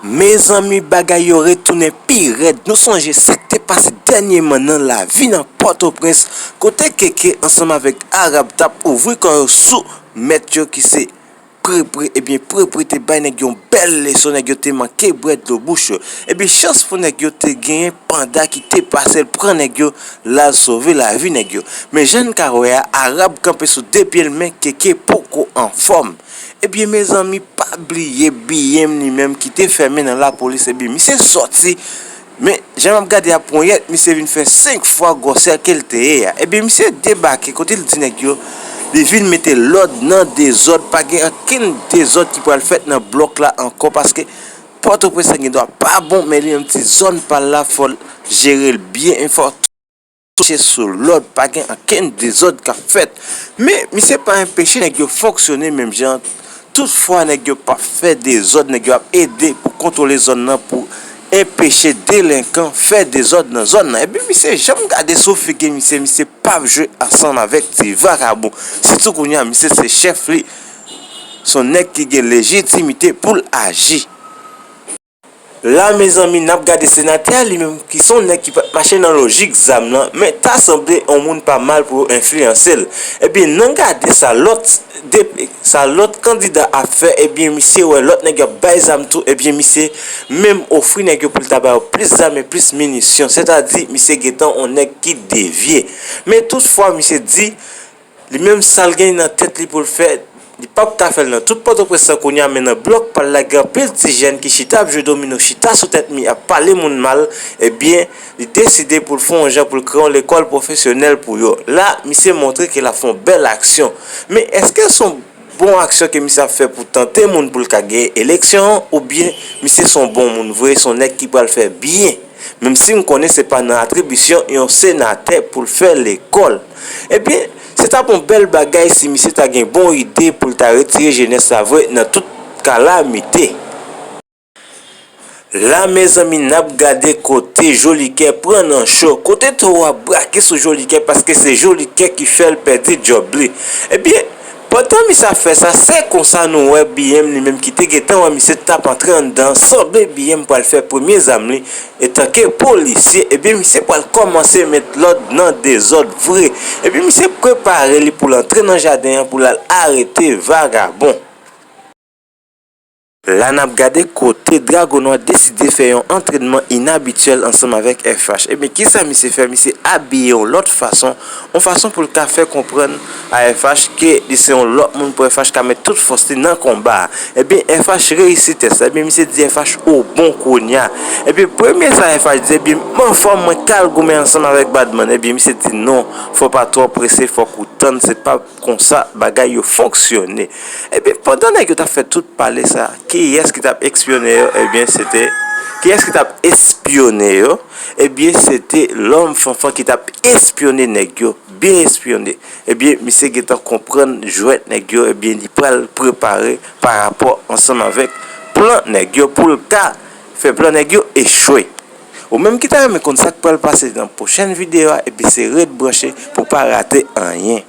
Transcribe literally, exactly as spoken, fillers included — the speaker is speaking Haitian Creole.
Mezanmi, bagay yo retounen pi rèd. Nou sonje sa k te pase dènyèman nan lavi nan Pòtoprens, kote Keke ansanm avèk Arab t ap ouvri kò yo sou mèt yo ki se Prepre. Ebyen, Prepre te bay nèg yo yon bèl leson, nèg yo te manke bwè dlo bouch yo. Ebyen, chans pou nèg yo te genyen panda ki te pase l pran nèg yo, l al sove lavi nèg yo. Men jan n ka wè a, Arab kanpe sou de pye l, men Keke poko anfòm. Ebyen, mezanmi, pa bliye B M li menm ki te fèmen nan lapolis, ebyen, misye sòti. Men, jan m ap gade a, ponyèt misye vin fè senk fwa gwosè ke l te ye a. Ebyen, misye debake kote l di nèg yo, li vin mete lòd nan dezòd, pa gen ankenn dezòd ki pral fèt nan blòk la ankò, paske Pòtoprens la gen dwa pa bon, men li menm ti zòn pa l la, fò l jere l byen, fò mache sou lòd, pa gen ankenn dezòd k ap fèt. Men, misye pa enpeche nèg yo fonksyone menm jan. Toutfwa, nèg yo p ap fè dezòd, nèg yo ap ede pou kontwole zòn nan, pou enpeche delenkan fè dezòd nan zòn nan. Epi misye, jan m gade sou figi misye, misye p ap jwe ansanm avèk ti vakabon. Sitou kounye a, misye se chèf li, se yon nèg ki gen lejitimite pou l aji. La, mezanmi, n ap gade senatè a li menm, ki se yon nèg ki pa t mache nan lojik zam nan, men ta sanble yon moun pa mal pou yo enfliyanse l. Ebyen, nan gade sa lòt dep-, sa lòt kandida ap fè, ebyen, misye wè lòt nèg yo ap bay zam tou, ebyen, misye menm ofri nèg yo pou l ta ba yo plis zam e plis minisyon. Sètadi, misye gentan yon nèg ki devye. Men toutfwa, misye di, li menm, sa l gen nan tèt li pou l fè, li p ap ka fè l nan tout Pòtoprens lan kounye a, men nan blòk pa l la, gen anpil ti jèn ki chita ap jwe domino, chita sou tèt mi, ap pale moun mal, ebyen, li deside pou l fè yon jan pou l kreye yon lekòl pwofesyonèl pou yo. La, misye montre ke l ap fè yon bèl aksyon. Men èske se yon bon aksyon ke misye ap fè pou tante moun pou l ka genyen eleksyon an, oubyen misye se yon bon moun vre, se yon nèg ki pral fè byen? Menm si m konnen se pa nan atribisyon yon senatè pou l fè lekòl. Ebyen, se t ap yon bèl bagay si misye ta gen bon ide pou l ta retire jenès la vre nan tout kalamite. La, mezanmi, n ap gade kote Jolikè pran nan cho, kote towo a brake sou Jolikè, paske se Jolikè ki fè l pèdi djòb li. Ebyen, pandan misye ap fè sa, se konsa nou wè B M li menm ki te gentan wè misye t ap antre anndan, sanble B M pral fè premye zam li etanke polisye, ebyen misye pral kòmanse met lòd nan dezòd vre. Ebyen misye prepare li pou l antre nan jaden an pou l al arete vagabon. La n ap gade kote Dragonwa deside fè yon antrènman inabityèl ansanm avèk F H. Ebyen, kisa misye fè? Misye abiye yon lòt fason, yon fason pou l ka fè konprann a F H ke li se yon lòt moun, pou F H ka met tout fòs li nan konba a. Ebyen, F H reyisi tès la. Ebyen, misye di F H ou bon kounye a. Ebyen, premye sa F H di, ebyen, m anfòm, mwen k al goumen ansanm avèk Badman. Ebyen, misye di non, fò w pa twò prese, fòk ou tann, se pa konsa bagay yo fonksyone. Ebyen, pandan nèg yo t ap fè tout pale sa, kiyès ki t ap espyone yo? Ebyen, se te, kiyès ki t ap espyone yo? Ebyen, se te Lòm Fanfan ki t ap espyone nèg yo, byen espyone. Ebyen, misye gentan konprann jwèt nèg yo, ebyen, li pral prepare pa rapò ansanm avèk plan nèg yo pou l ka fè plan nèg yo echwe. Ou menm ki ta renmen konn sa k pral pase nan pwochèn videyo a, ebyen, se ret branche pou w pa rate anyen.